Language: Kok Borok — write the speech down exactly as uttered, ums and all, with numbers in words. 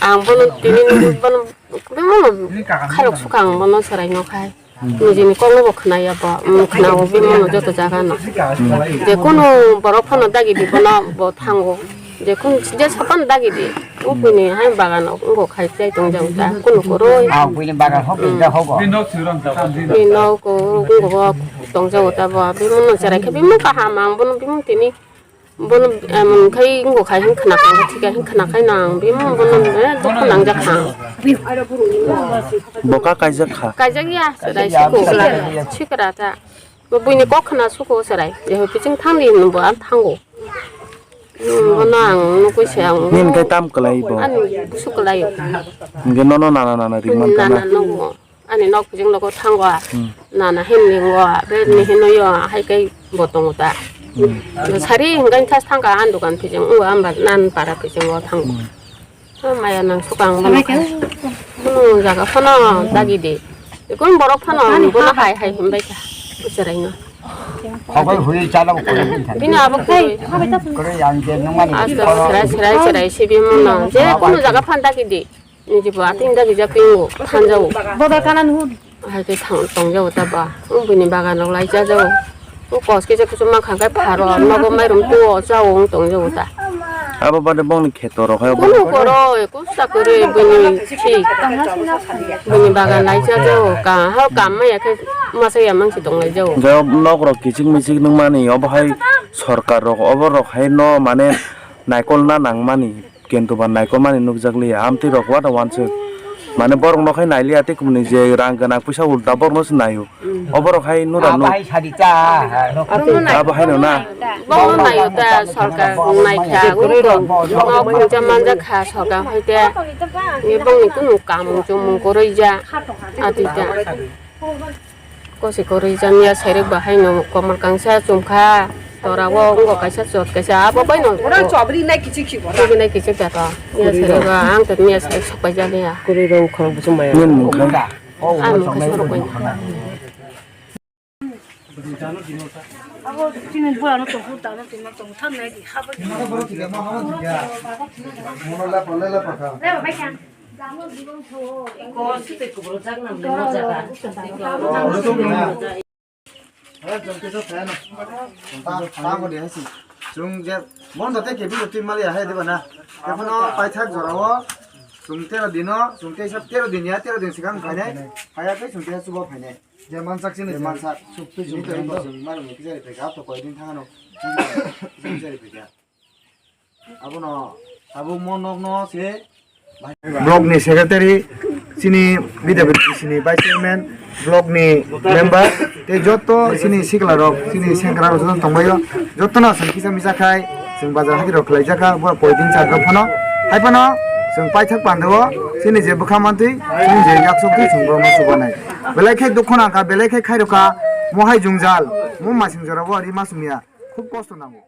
Ang bono tini bono bimano khairok suka ang bono chwrai no khai. Nijini kokno bo khwnaya bo, um, khwnao bimano joto jaga no. Je kunu borok phano dagi di bono bo thango. Je kun je sapan dagi di. Upini hai bagan wngkha khai tei tong jago ta. Kunu koroi. Ah, buini bagan hok da hobo. Bino ko wngkha bo tong jago ta bo. Bimano chwrai khe bimano kaham ang bono bimano tini. Bono, em, khai wngkha khai hin khna kha, thik khe hin khna khai nang, bimung bono, eh, dukhu nang jak kha. Boka kaijak kha. Kaijak ya, chwrai sikra ta. Bo buini kok khna suko chwrai. Je hoi piching thang di hinwi bo ang thango. Hmm, bono ang nukui se ang. Nini khai tam kwlai bo? Ani busu kwlai o. Hingke nono nana nana ringman tana. Nana nungo. Ani nok bijing nogo thango a. Hmm. Nana hin lingo a. Be ni hin yo hai kai bo tongo ta. Hmm. Sari hingan thas thangka an dukan bijing o amba nan para bijing o thango. Hmm. O maya nang sukang bono. Sabai kai. Hmm, jaga phano dagi di. Ikun borok phano bono hai hai himbai ta. Ucharai no. Khobor hui chala ko kore din than. Bini abo koi. Kore yang je nungmani. Asta serai serai serai sibi mono. Je kono jaga phan dagi di. Niji bo ating dagi ja pingo thanjao. Boda kanan hu. Hai ke thang tongjao ta ba. Ung bini bagan rok lai jajao. Ung kos kisa kuchuma kha kai pharo nogo mairum tuo jao ung tongjao ta. Abo bade bongni kheto rok hai. Kunu koro kusa kore bini si. Bini bagan lai jajao ka ha kam maya khe masa ya mang si tong lai jao. Jao nok rok kichik michik nung mani obo hai sorkar rok obo rok hai no mane naikol na nang mani. Kintu ba naikolmani nukjakliya, amtwi rok what a wansuk. Mane borok no khai nailiya tei kumni je rang gwnang puisa ulta borok no se naio. O borok hai nura nuk. Abo hai no na. Borok no naio ta sorkar naikha, ungkha. Nok khungcha manjakha sorkar hoite. Ni bongni kunu kamung chumung koroi ja. Atita. Kosi koroi jamiya sairok bahai no komor kangsa chumkha, tora o wngkha kaisa chot kaisa abo bai no. Ora chobri nai kichik si ora. Chobri nai kichik jato. Miya sairok ang to miya sairok sok pai jani ya. Kuri rong khorok busung maya. Nini mung kha? Ang mung kha sorok bai. Abo chini bua no tong hu ta no tong no tong tham nai di ha bai. Iko sitoi kubur jak nam le no jaga. Chwng je bon da tei kebi twi mali ahai diba na. Ekhano paithak jorao chwng tero dino, chwng teisa tero din ya, tero din swkang phainai. Phaiya khe chwng teisa chuba phainai. Je mansak chini je mansak. Chukti chukti chwng mali ni kisa ri phaikha, to koi din thangano. Kisa ri phaikha. Abono tabuk mo nokno se block ni secretary, chini B W T C ni vice chairman, block ni member, tei joto chini sikla rok, chini sengkra rok joto tongbaio, joto no chwng kisa misa khai, chwng bazar hati rok khlai jaka, bo poitin char rok phano, hai phano chwng paithak pandao, chini je bwkha mantwi, chini je yaksok twi chwng bo no chubanai. Belai khe dukho nangkha, belai khe khairokha, mo hai jwngjal, mo masing jora bo ri ma sumya, khub kosto nango.